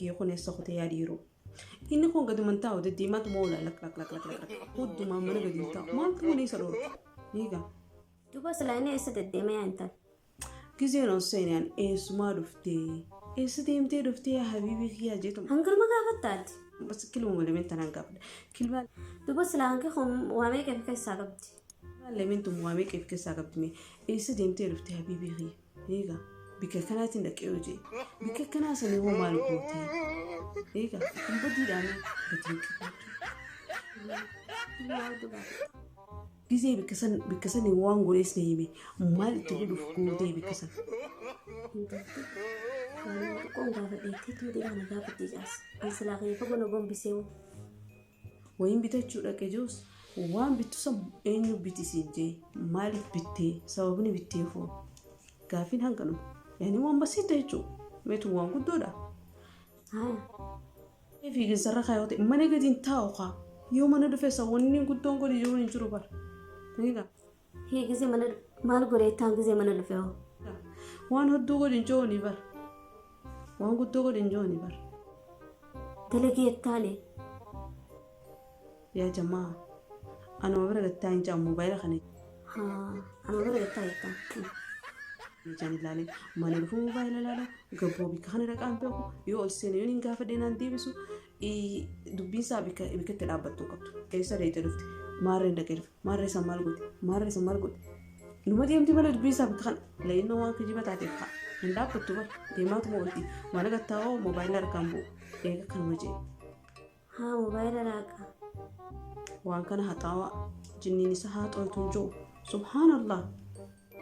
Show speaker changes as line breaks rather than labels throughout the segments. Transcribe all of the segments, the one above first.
Kiyya kun eessa kutee yaa dhiiroo? Inni kun gaduman taa'u deddeemaatuma oola lak lak lak lak lak hoddumaan mana gadi hin taa'u. Maaltu mana isa dhorka? Eegaa.
Duuba silaa inni eessa deddeema yaa intal?
Gizeen ol seenaan eessumaa dhuftee? Eessa deemtee dhuftee yaa habiibii kiyyaa jeetuma.
Hangaruma gaafatta ati?
Bas kiluma lameen tanaan gaafadha. Kilma
Duuba silaa hangi kun waa meeqa of keessaa qabdi?
lameen tun waa meeqa of keessaa qabdi mee? Eessa deemtee dhuftee habiibii kiyya? Eegaa bikka kanaatiin dhaqee hojii. Bikka kanaa sanii hoo maal gootee? Eegaa kun badiidhaa mee? Badii qabaachuu.
Maal dubaata?
Gizee bikka san bikka sanii waan godhees na hime maal itti godhuuf gootee bikka san?
Intalti waan xiqqoon gaafadheetti tuutii kana gaafatti jaarsa. An silaa kiyya fagoo na gombisee hoo.
Wayiin bitachuu dhaqe jirus waan bittu san eenyu biti siin jee maaliif bittee sababni bitteefoo gaaffiin hanganuma yaani waan basiidha jechuudha meetu waan guddoodha.
Haaya.
Fiiginsarra kaayoo ta'e mana gadi hin taa'u kaa yoo mana dhufe san wanni guddoon godhi jiru hin jiru bara. Egaa
Hii gizee mana maal godheettaan gizee mana dhufe hoo?
Waan hedduu godhi hin jiru ni bara. Waan guddoo godhi hin jiru ni bara.
Dalageettaani.
Yaa jamaa anuma bira gattaa hin jaamu moobaayila kana
Haa anuma bira gattaa jettaan.
Ijaan ilaalee mana dhufu moobaayila ilaala gabboo bikka kana dhaqaan beeku yoo ol seene yoon hin gaafadhe naan deebisu dubbiin isaa bikka itti dhaabbattu hin qabdu. Eessa deemtee dhufte? Maarreen dhaqee dhufe. Maarree san maal goote? Maarree san maal goote? Numa deemti malee dubbiin isaa bikka kana la'innoo waan kijiba taateef ka'a. Hin dhaabbattu bara deemaatuma oolti. Mana gattaa'oo moobaayila harkaan bu'u. Eega kanuma jee.
Haa moobaayila laaqa.
Waan kana haxaawaa jinniin isa haxooytu hin jiru. Subhaanallah.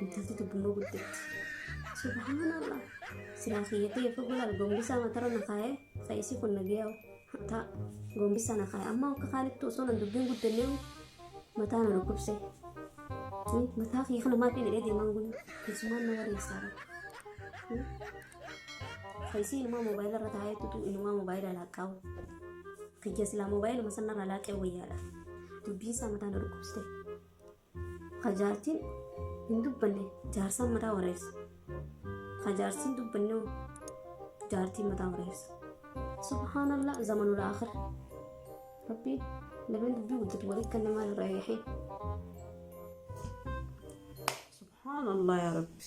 Intalti dubbinoo guddatti. Subhaanallah. Silaa kiyyatee fagoo laal gombisaa matara na kaayee ka'isii kun na gee'u. Taa gombisaa na kaayee amma akka kaanittu osoo nan dubbiin guddannee mataa na dhukkubse. Mataa kiyya kana maal hidhee deemaan guyyu keessumaan na wareessaa bara. Ka'isii inumaa moobaayila irra taa'ee tutu inumaa moobaayila laaqqaawu. Kiyya silaa moobaayiluma sanarraa laaqee wayyaadha. Dubbiin isaa mataa na dhukkubsite. Ka jaartiin hin dubbanne jaarsaan mataa wareersa. Ka jaarsi hin dubbanne hoo jaartiin mataa wareersa. Subhaanallah zamanul aakhir. Rabbiin lameen dubbii guddatu walitti kan namaa irraa yaa'e.
Subhaanallah yaa Rabbi.